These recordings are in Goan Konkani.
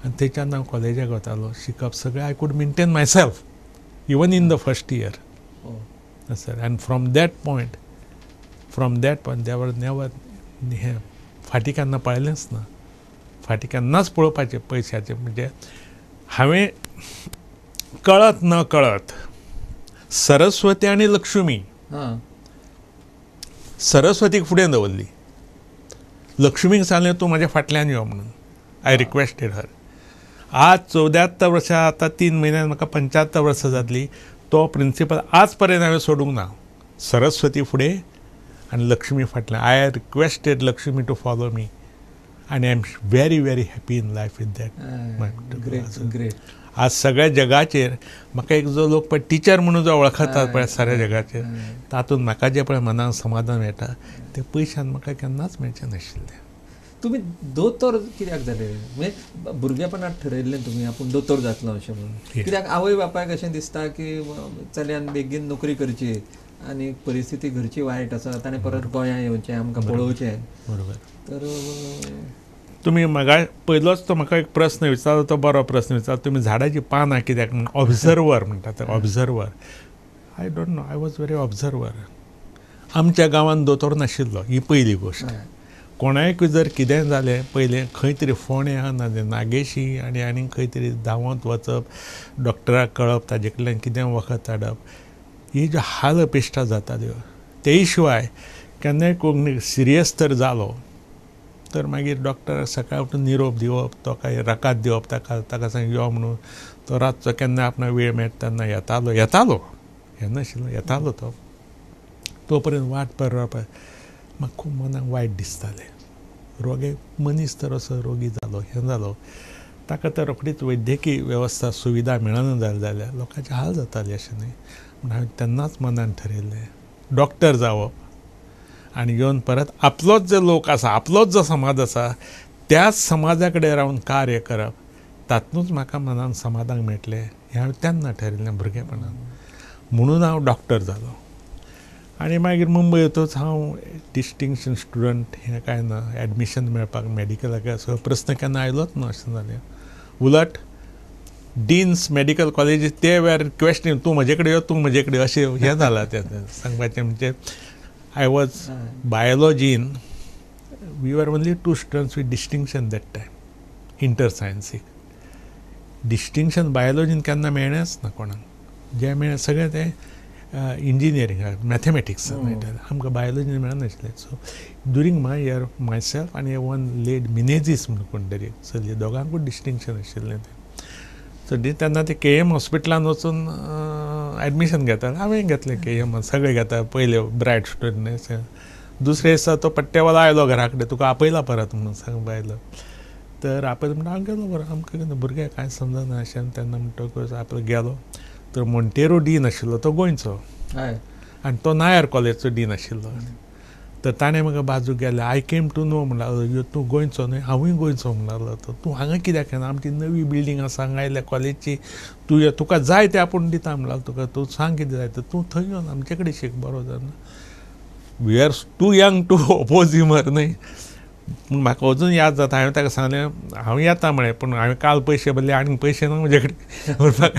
आनी थंयच्यान हांव कॉलेजाक वतालो, शिकप सगळें. I could maintain myself even in the first year sir. And from that point there never हें फाटीं केन्ना पळयलेंच ना, फाटीं केन्नाच पळोवपाचें पयशाचें. म्हणजे हांवें कळत न कळत सरस्वती आनी लक्ष्मी, सरस्वतीक फुडें दवरली, लक्ष्मीक सांगलें तूं म्हाज्या फाटल्यान यो म्हणून. I requested हर. आज 74 वर्सां, आतां 3 म्हयन्यान म्हाका 75 वर्सां जातली, तो प्रिंसिपल आज पर्यंत हांवें सोडूंक ना. सरस्वती फुडें आनी लक्ष्मी फाटल्यान. I requested Lakshmi to follow me आनी I am very very happy in life with that. Great. आज सगळ्या जगाचेर म्हाका एक जो लोक पळय टिचर म्हणून जो वळखतात पळय साऱ्या जगाचेर, तातूंत म्हाका जें पळय मनाक समाधान मेळटा तें पयशान म्हाका केन्नाच मेळचें नाशिल्लें. तुमी दोतोर कित्याक जाले? म्हणजे भुरगेपणांत ठरयल्लें तुमी आपूण दोतोर जातलो अशें म्हणून? कित्याक आवय बापायक अशें दिसता की चल्यान बेगीन नोकरी करची आनी परिस्थिती घरची वायट आसा, ताणें परत गोंया येवचें, आमकां पळोवचें. बरोबर. तर तुमी म्हाका पयलोच तो म्हाका एक प्रस्न विचारलो, तो बरो प्रस्न विचारलो, तुमी झाडाची पानां कित्याक म्हणून. ऑब्जर्वर म्हणटा ते, observer. I don't know, I was very observer. आमच्या गांवांत दोतोर नाशिल्लो, ही पयली गोश्ट. कोणाकूय जर कितेंय जालें पयलें खंय तरी फोंड्या ना नागेशी आनी आनीक खंय तरी धांवत वचप, डॉक्टराक कळप, ताजे कडल्यान कितें वखद हाडप, ही ज्यो हाल अपेश्टा जाताल्यो. तेय शिवाय केन्नाय कोण सिरियस तर जालो तर मागीर डॉक्टर सकाळी उठून निरोप दिवप, तो काय रकाद दिवप ताका, ताका सांग यो म्हणून. तो रातचो केन्ना आपणाक वेळ मेळटा तेन्ना येतालो, येतालो, येनाशिल्लो, येतालो तो. तो पर्यंत वाट पळोवप म्हाका खूब मनाक वायट दिसतालें. रोगे मनीस तर असो रोगी जालो, हें जालो, ताका तर रोखडीच वैद्यकीय वेवस्था सुविधा मेळना जाली जाल्यार लोकांचे हाल जाताले अशें न्हय. म्हूण हांवें तेन्नाच मनान ठरयल्लें डॉक्टर जावप आनी येवन परत आपलोच जो लोक आसा, आपलोच जो समाज आसा त्याच समाजा कडेन रावन कार्य करप, तातूंतच म्हाका मनान समाधान मेळटलें हें हांवें तेन्ना ठरयल्लें भुरगेपणान. म्हणून हांव डॉक्टर जालो. आनी मागीर मुंबय वतकच हांव डिस्टिंक्शन स्टुडंट हें कांय ना, एडमिशन मेळपाक मॅडिकलाक असो प्रस्न केन्ना आयलोच ना अशें जालें. उलट डीन्स मॅडिकल कॉलेजीस ते वेळार क्वेश्चन, तूं म्हजे कडेन यो, तूं म्हजे कडेन, अशें हें जालां तें सांगपाचें. म्हणजे I was biology in, we were only 2 students with distinction that time, inter सायन्सीक. Distinction बायोलॉजीन केन्ना मेळ्ळेंच ना कोणाक, जें मेळ्ळें सगळें तें इंजिनियरींग मॅथमॅटिक्स मेळटालें, आमकां बायोलॉजीन मेळनाशिल्लें. So during my year myself आनी वन लेड मिनेजीस म्हणून कोण तरी चली, दोगांकूय डिस्टिंक्शन आशिल्लें तें. सो तेन्ना ते के.एम हॉस्पिटलान वचून एडमिशन घेताले, हांवें घेतलें के.एम, सगळे घेता पयले ब्रायट स्टुडंट. दुसरे दिसा तो पट्टेवालो आयलो घरा कडेन, तुका आपयला परत म्हणून सांगपा आयलो. तर आपयलो म्हणटा हांव गेलो बरो, आमकां कितें भुरग्याक कांय समजना अशें. तेन्ना म्हणटकच आपलो गेलो तर मोंटेरो डीन आशिल्लो तो गोंयचो आनी तो नायर कॉलेजचो डीन आशिल्लो. तर ताणें म्हाका बाजूक गेलें, I came to know म्हणला, तूं गोंयचो न्हय, हांवूय गोंयचो म्हणलो. तो तूं हांगा कित्याक येना, आमची नवी बिल्डींग आसा हांगा आयल्या कॉलेजची, तूं यो, तुका जाय तें आपूण दिता म्हणला तुका, तूं सांग कितें जाय तें, तूं थंय येवन आमचे कडेन शीक बरो जावन. We are too young to oppose him न्हय. पूण म्हाका अजून याद जाता, हांवें ताका सांगलें हांव येता म्हळें, पूण हांवें काल पयशे भरले, आनीक पयशे ना म्हजे कडेन भरपाक.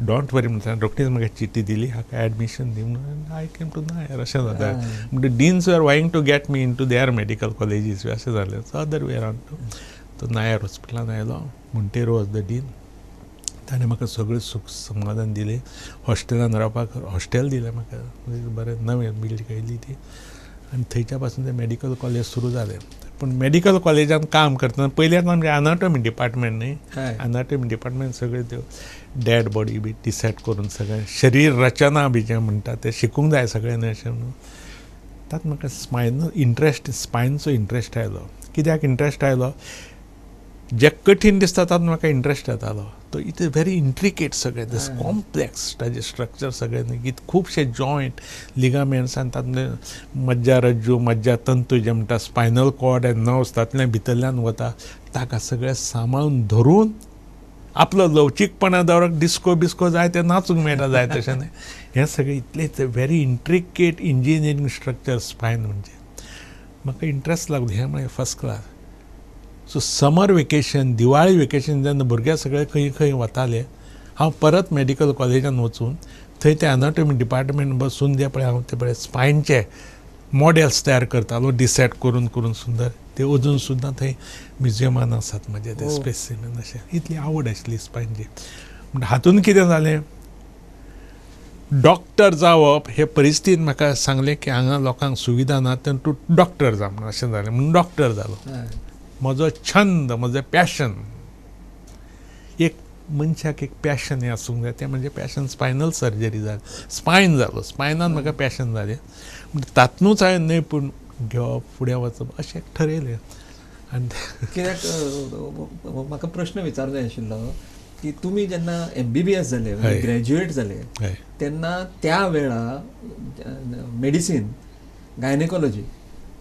Don't वरी म्हणटा, रोखडीच म्हाका चिटी दिली, हाका एडमिशन दी म्हणून. I came to Nair अशें जाता. म्हणजे deans were vying to get me into their medical colleges अशें जालें. So other way around to तो नायर हॉस्पिटलान आयलो, मोंटेरो वॉज the dean. ताणें म्हाका सगळें सूख समाधान दिलें, हॉस्टेलान रावपाक हॉस्टेल दिलें म्हाका, बरें नवें बिल्डींग आयली ती. आनी थंयच्या पासून तें मॅडिकल कॉलेज सुरू जालें. पूण मॅडिकल कॉलेजान काम करतना पयलें आमचें अनाटॉमी डिपार्टमेंट न्हय, अनाटॉमी डिपार्टमेंट सगळ्यो त्यो डेड बॉडी बी डिसेक्ट करून सगळें शरीर रचना बी जें म्हणटा तें शिकूंक जाय सगळें न्हय अशें म्हणून. तातूंत म्हाका स्पायन इंट्रस्ट, स्पायनचो इंट्रस्ट आयलो. कित्याक इंट्रस्ट आयलो, जें कठीण दिसता तातूंत म्हाका इंट्रस्ट येतालो. तो it is very intricate सगळें, दीस कॉम्प्लेक्स ताजें स्ट्रक्चर सगळें न्हय, खुबशे जॉयंट लिगामेंट्स आनी तातूंतले मज्जा रज्जू, मज्जा तंतू जें म्हणटा, स्पायनल कॉर्ड एंड नर्व्स तातूंतल्यान भितरल्यान वता, ताका सगळें सांबाळून धरून आपलो लवचीकपणा दवरप, डिस्को बिस्को जाय तें नाचूंक मेळटा जाय तशें न्हय. हें सगळें इतलेंच very intricate engineering structure spine. म्हणजे म्हाका इंट्रस्ट लागलो, हें म्हळें first class. So summer vacation, Diwali vacation जेन्ना भुरगे सगळे खंय खंय वताले, हांव परत मेडिकल कॉलेजान वचून थंय ते एनाटॉमी डिपार्टमेंट बसून जे पळय हांव ते पळय स्पायनचे मॉडेल्स तयार करतालो, डिसेक्ट करून करून सुंदर. ते अजून सुद्दां थंय म्युजियमान आसात म्हजे ते स्पेसिमेन. अशें इतली आवड आशिल्ली स्पायनची. म्हण हातून कितें जालें, डॉक्टर जावप हे परिस्थितीन म्हाका सांगलें की हांगा लोकांक सुविधा ना, तर तूं डॉक्टर जा म्हणून अशें जालें. म्हणून डॉक्टर जालो. म्हजो छंद, म्हजें पॅशन, एक मनशाक एक पॅशन हें आसूंक जाय, तें म्हणजे पॅशन स्पायनल सर्जरी जालें, स्पायन जालो, स्पायनान म्हाका पॅशन जालें. म्हणटा तातूंतच हांवें न्हय पूण घेवप, फुडें वचप अशें ठरयलें. आनी कित्याक म्हाका प्रश्न विचारूंक जाय आशिल्लो की तुमी जेन्ना MBBS जाले, ग्रॅज्युएट जाले, तेन्ना त्या वेळा मेडिसीन, गायनेकॉलॉजी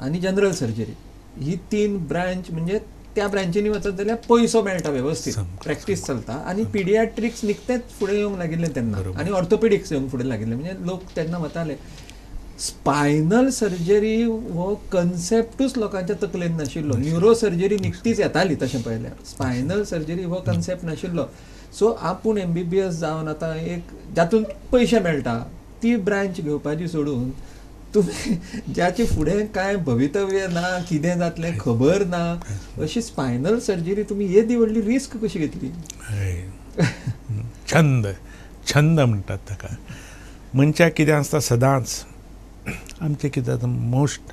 आनी जनरल सर्जरी ही तीन ब्रांच, म्हणजे त्या ब्रांचींनी वचत जाल्यार पयसो मेळटा वेवस्थीत, प्रॅक्टीस चलता. आनी पिडियाट्रिक्स निकतेंच फुडें येवंक लागिल्लें तेन्ना, आनी ऑर्थोपेडिक्स येवंक फुडें लागिल्लें, म्हणजे लोक तेन्ना वताले. स्पायनल सर्जरी हो कन्सेप्टूच लोकांच्या तकलेन नाशिल्लो. न्युरो सर्जरी निकतीच येताली तशें पळयल्यार, स्पायनल सर्जरी हो कन्सेप्ट नाशिल्लो. सो आपूण MBBS जावन आतां एक जातूंत पयशे मेळटा ती ब्रांच घेवपाची सोडून तुमी ज्याचे फुडें कांय भवितव्य ना, कितें जातलें खबर ना, अशी स्पायनल सर्जरी तुमी येदी व्हडली रिस्क कशी घेतली? छंद, छंद म्हणटात ताका. मनशाक कितें आसता सदांच, आमचें कितें जाता, मोस्ट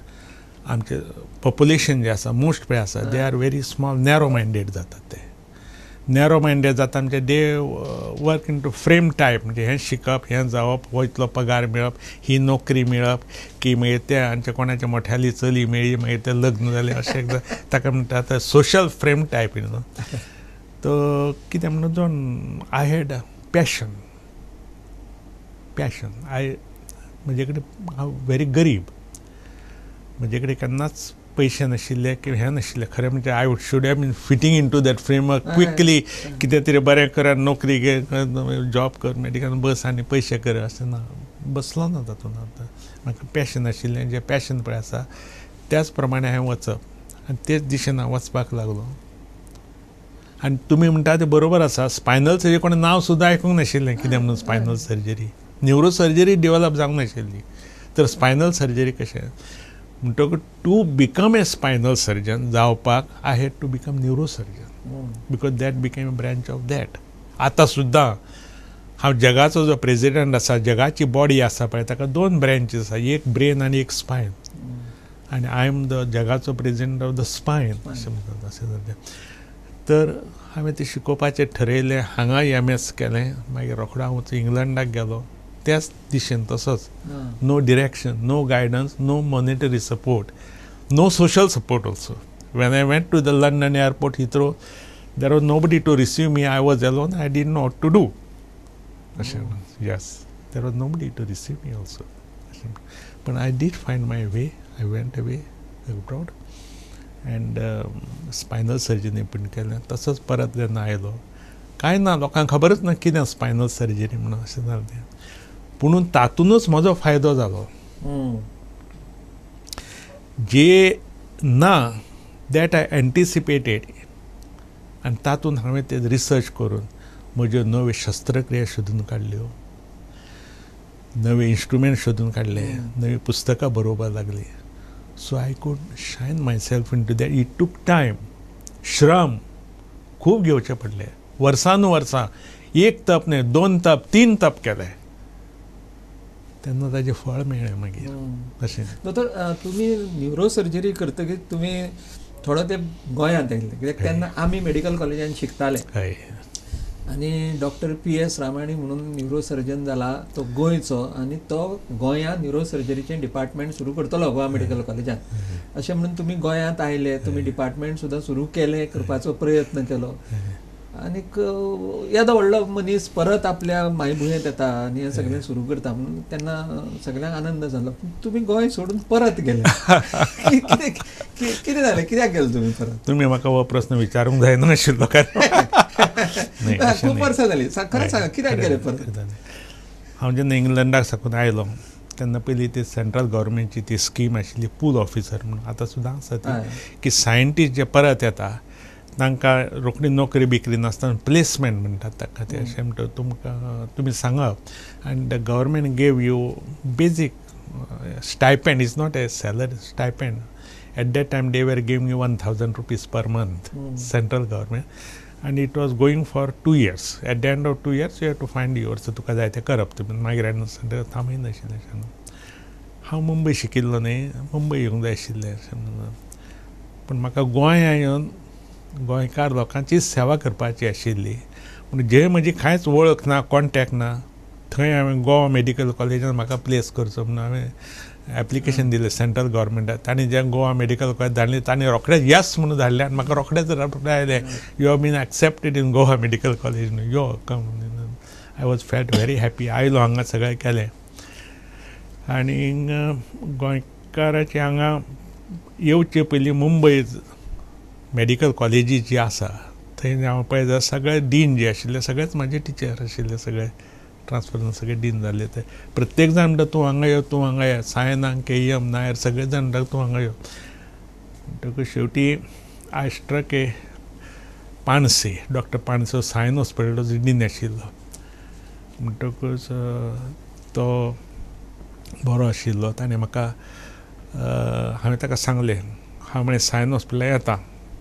आमचें पॉप्युलेशन जें आसा मोस्ट पळय आसा, they are very small, narrow minded जातात ते. नॅरो मायंडेड जाता म्हणजे they work into frame type, म्हणजे हें शिकप, हें जावप, हो इतलो पगार मेळप, ही नोकरी मेळप, की मागीर ते आमच्या कोणाच्या मोठ्याली चली मेळ्ळी, मागीर तें लग्न जालें, अशें ताका म्हणटा आतां सोशल फ्रेम टायप न्हू. तो कितें म्हणून दोन I had passion, passion I म्हजे कडेन हांव व्हेरी गरीब, म्हजे कडेन केन्नाच पयशे नाशिल्ले की हें नाशिल्लें. खरें म्हणजे I should have been fitting into that framework quickly, कितें तरी बरें कर, नोकरी घे, जॉब कर, मेडिकल बस आनी पयशे कर, अशें ना, बसलो ना तातूंत. आतां म्हाका पॅशन आशिल्लें, जें पॅशन पळय आसा त्याच प्रमाणे हांवें वचप आनी तेच दिशेन हांव वचपाक लागलो. आनी तुमी म्हणटा तें बरोबर आसा, स्पायनल सर्जरी कोणें नांव सुद्दां आयकूंक नाशिल्लें कितें म्हणून spinal surgery, neuro surgery develop जावंक नाशिल्ली, तर स्पायनल सर्जरी कशें. म्हणटकूच to become a spinal surgeon जावपाक I had to become neuro surgeon, because that became a branch of that. आतां सुद्दां हांव जगाचो जो प्रेजिडंट आसा, जगाची बॉडी आसा पळय, ताका दोन ब्रँचीस आसा, एक ब्रेन आनी एक स्पायन, आनी I am the जगाचो प्रेजिडंट ऑफ the spine अशें म्हणटात. अशें जालें तर हांवें तें शिकोवपाचें ठरयलें. हांगा MS केलें, मागीर रोखडो हांव इंग्लंडाक गेलो त्याच दिशेन, तसोच no direction, no guidance, no monetary support, no social support also. When I went to the London airport Heathrow, there was nobody to receive me, I was alone, I didn't know what to do. अशें, yes, there was nobody to receive me also. पण I did find my way, I went away abroad and spinal surgery पण केलें. तसोच परत जेन्ना आयलो, कांय ना, लोकांक खबरच ना कितें स्पायनल सर्जरी म्हणून, अशें जालें तें. पुणून तातूंतच म्हजो फायदो जालो. जे ना that I anticipated, आनी तातूंत हांवें ते रिसर्च करून म्हज्यो नव्यो शस्त्रक्रिया सोदून काडल्यो, नवे इन्स्ट्रुमेंट सोदून काडले, नवीं पुस्तकां बरोवपाक लागलीं. So I could shine myself into that. It took time, श्रम खूब घेवचे पडले, वर्सानुवर्सां, एक तप न्हय, दोन तप, तीन तप केले, तेन्ना ताजें फळ मेळ्ळें मागीर. अशें दोतोर, तुमी न्युरो सर्जरी करतकीर तुमी थोडो तेंप गोंयांत आयिल्ले, कित्याक तेन्ना आमी मेडिकल कॉलेजान शिकताले आनी डॉक्टर PS Ramani म्हणून न्युरो सर्जन जाला, तो गोंयचो, आनी तो गोंयांत न्युरो सर्जरीचें डिपार्टमेंट सुरू करतलो गोवा मेडिकल कॉलेजान, अशें म्हणून तुमी गोंयांत आयले, तुमी डिपार्टमेंट सुद्दां सुरू केलें, करपाचो प्रयत्न केलो. आनीक येदो व्हडलो मनीस परत आपल्या मायभुंयेंत येता आनी हें सगळें सुरू करता म्हणून तेन्ना सगळ्यांक आनंद जालो. तुमी गोंय सोडून परत गेले, कितें जालें, कित्याक गेले तुमी परत? तुमी म्हाका हो प्रस्न विचारूंक जायना आशिल्लो, कारण खूब वर्सां जालीं. खरें सांगा, कित्याक गेले परत? हांव जेन्ना इंग्लंडाक साकून आयलो तेन्ना पयलीं ती सेंट्रल गव्हर्मेंटची ती स्कीम आशिल्ली पूल ऑफिसर म्हणून, आतां सुद्दां आसा ती, की सायंटिस्ट जे परत येता तांकां रोखडी नोकरी बिकरी नासतना प्लेसमेंट म्हणटात ताका ते अशें म्हणटा तुमकां तुमी सांगप आनी the government gave you basic stipend, is not a salary, stipend. At that time they were giving you 1000 rupees per month, central government, and it was going for 2 years. At the end of 2 years you have to find yours, तुका जाय तें करप तुमी मागीर सेंट्रल थांबयनाशिल्लें अशें. हांव मुंबय शिकिल्लो न्ही, मुंबय येवंक जाय आशिल्लें अशें म्हणून, पूण म्हाका गोंया येवन गोंयकार लोकांची सेवा करपाची आशिल्ली. पूण जे म्हजी कांयच वळख ना, कॉन्टेक्ट ना, थंय हांवें गोवा मेडिकल कॉलेजान म्हाका प्लेस करचो म्हणून हांवें एप्लिकेशन दिलें सेंट्रल गव्हर्मेंटाक. तांणी जें गोवा मेडिकल कॉलेज धाडलें तांणी रोखडेंच येस म्हणून धाडलें आनी म्हाका रोखडेंच रिप्लाय आयलें, you have been accepted in Goa medical college, yo come. I was felt very happy. आयलो हांगा सगळें केलें आनी गोंयकाराची हांगा येवचे पयलीं मुंबय मेडिकल कॉलेजी जी आसा थंय हांव पळय जाल्यार सगळे डीन जे आशिल्ले सगळेच म्हाजे टिचर आशिल्ले, सगळे ट्रान्सफर जावन सगळे डीन जाल्ले. ते प्रत्येक जाण म्हणटा तूं हांगा यो, तूं हांगा यो, सायना केएम नायर सगळे जाण म्हणटा तूं हांगा यो. म्हणटकूच शेवटी I struck a Panse, doctor Panse Sion हॉस्पिटलाचो dean आशिल्लो. म्हणटकूच तो बरो आशिल्लो. ताणें म्हाका हांवें ताका सांगलें, हांव म्हळें सायन हॉस्पिटलाक येता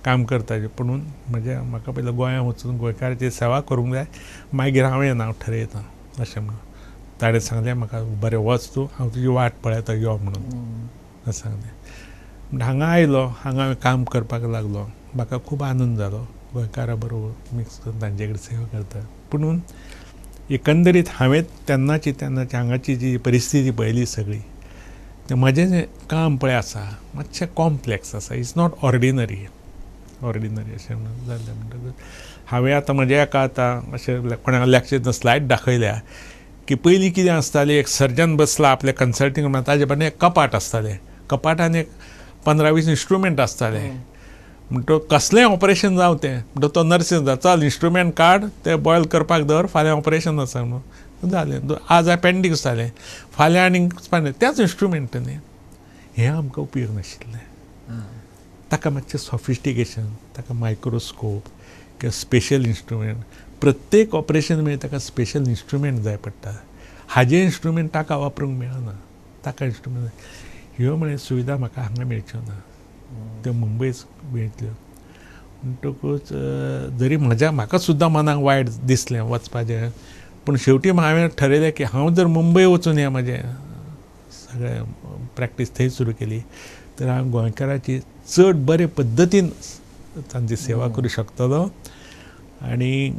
काम करता, पुणून म्हजें म्हाका पयलीं गोंया वचून गोंयकाराची सेवा करूंक जाय, मागीर हांव येना, हांव ठरयता अशें म्हणून. ताणें सांगलें म्हाका बरें वच तूं, हांव तुजी वाट पळयता यो म्हणून अशें सांगलें. म्हण हांगा आयलो, हांगा हांवें काम करपाक लागलो, म्हाका खूब आनंद जालो गोंयकारा बरोबर मिक्स करून तांचे कडेन सेवा करता. पुणून एकंदरीत हांवें तेन्नाची तेन्नाची हांगाची जी परिस्थिती पळयली सगळी, तें म्हजें जें काम पळय आसा मातशें कॉम्प्लेक्स आसा, it's not ordinary ordinary अशें म्हणून जालें. म्हणटकूच हांवें आतां म्हज्या एका आतां अशें कोणाक लॅक्चर स्लायड दाखयल्या की पयलीं कितें आसतालें, एक सर्जन बसला आपल्या कन्सल्टींग रुमान, ताजे बाजून एक कपाट आसतालें, कपाटान एक 15-20 इन्स्ट्रुमेंट आसताले. म्हणटकूच कसलेंय ऑपरेशन जावं तें, म्हणटकूच तो नर्सीन जाता, चल इन्स्ट्रुमेंट काड, तें बॉयल करपाक दवर, फाल्यां ऑपरेशन आसा म्हणून जालें. आज अपेंडिक्स जालें, फाल्यां आनीक त्याच इन्स्ट्रुमेंट न्ही. हें आमकां उपयोग नाशिल्लें. ताका मातशें सॉफिस्टिकेशन, ताका मायक्रोस्कोप किंवा स्पेशल इन्स्ट्रुमेंट, प्रत्येक ऑपरेशन मागीर ताका स्पेशल इन्स्ट्रुमेंट जाय पडटा. हाजें इन्स्ट्रुमेंट ताका वापरूंक मेळना, ताका इन्स्ट्रुमेंट. ह्यो म्हळ्यार सुविधा म्हाका हांगा मेळच्यो ना, त्यो मुंबयच मेळटल्यो. म्हणटकूच जरी म्हज्या म्हाका सुद्दां मनाक वायट दिसलें वचपाचें, पूण शेवटी हांवें ठरयलें की हांव जर मुंबय वचून हें म्हजें सगळें प्रॅक्टीस थंय सुरू केली तर हांव गोंयकाराची चड बरे पद्दतीन तांची सेवा करूं शकतलो. आनी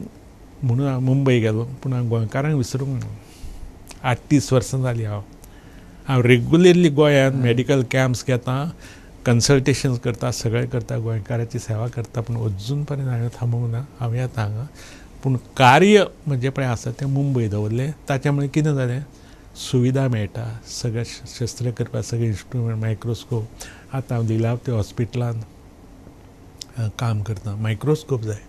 म्हणून हांव मुंबय गेलो. पूण हांव गोंयकारांक विसरूंक ना. 38 वर्सां जालीं हांव हांव रेगुलरली गोंयांत मेडिकल कॅम्प्स घेता, कन्सल्टेशन्स करता, सगळें करता, गोंयकाराची सेवा करता, पूण अजून पर्यंत हांवें थांबोवंक ना. हांव येता हांगा, पूण कार्य म्हजें पळय आसा तें मुंबय दवरलें. ताच्या मुळे कितें जालें, सुविधा मेळटा, सगळें शस्त्र करपाक सगळे इन्स्ट्रुमेंट, मायक्रोस्कोप. आतां हांव लिलावती हॉस्पिटलांत काम करता, मायक्रोस्कोप जाय,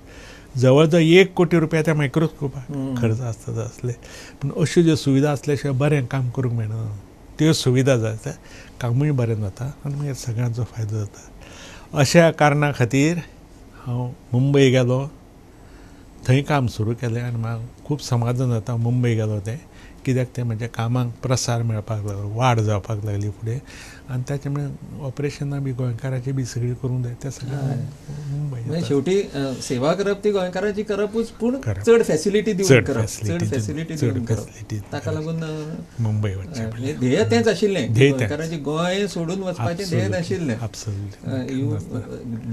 जवळ जवळ 1 कोटी रुपया त्या मायक्रोस्कोपाक खर्च आसता आसले. पूण अश्यो ज्यो सुविधा आसल्या शिवाय बरें काम करूंक मेळना. त्यो सुविधा जाय जाल्यार कामूय बरें जाता आनी मागीर सगळ्यांचो फायदो जाता. अशा कारणा खातीर हांव मुंबय गेलो, थंय काम सुरू केलें आनी म्हाका खूब समाधान जाता मुंबय गेलो तें, कित्याक तें म्हज्या कामाक प्रसार मेळपाक लागलो, वाड जावपाक लागली फुडें. आनी ताचे मुळे ऑपरेशनां बी गोंयकाराची बी सगळीं करूंक जाय तें सगळें मुंबय. शेवटी सेवा करप ती गोंयकाराची करपूच, पूण चड फॅसिलिटी दिवन करप, चड फॅसिलिटी दिवन करप, ताका लागून मुंबय वचचें ध्येय तेंच आशिल्लें. गोंयकाराची गोंय सोडून वचपाचें ध्येय नाशिल्लें. You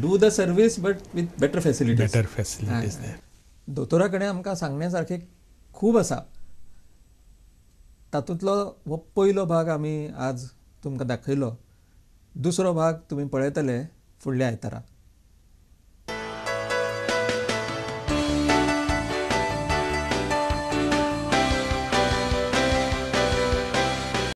do the service but with better facilities, better facilities. दोतोरा कडेन आमकां सांगण्या सारकें खूब आसा. तातूंतलो हो पयलो भाग आमी आज तुमकां दाखयलो. दुसरो भाग तुमी पळयतले फुडल्या आयतारा.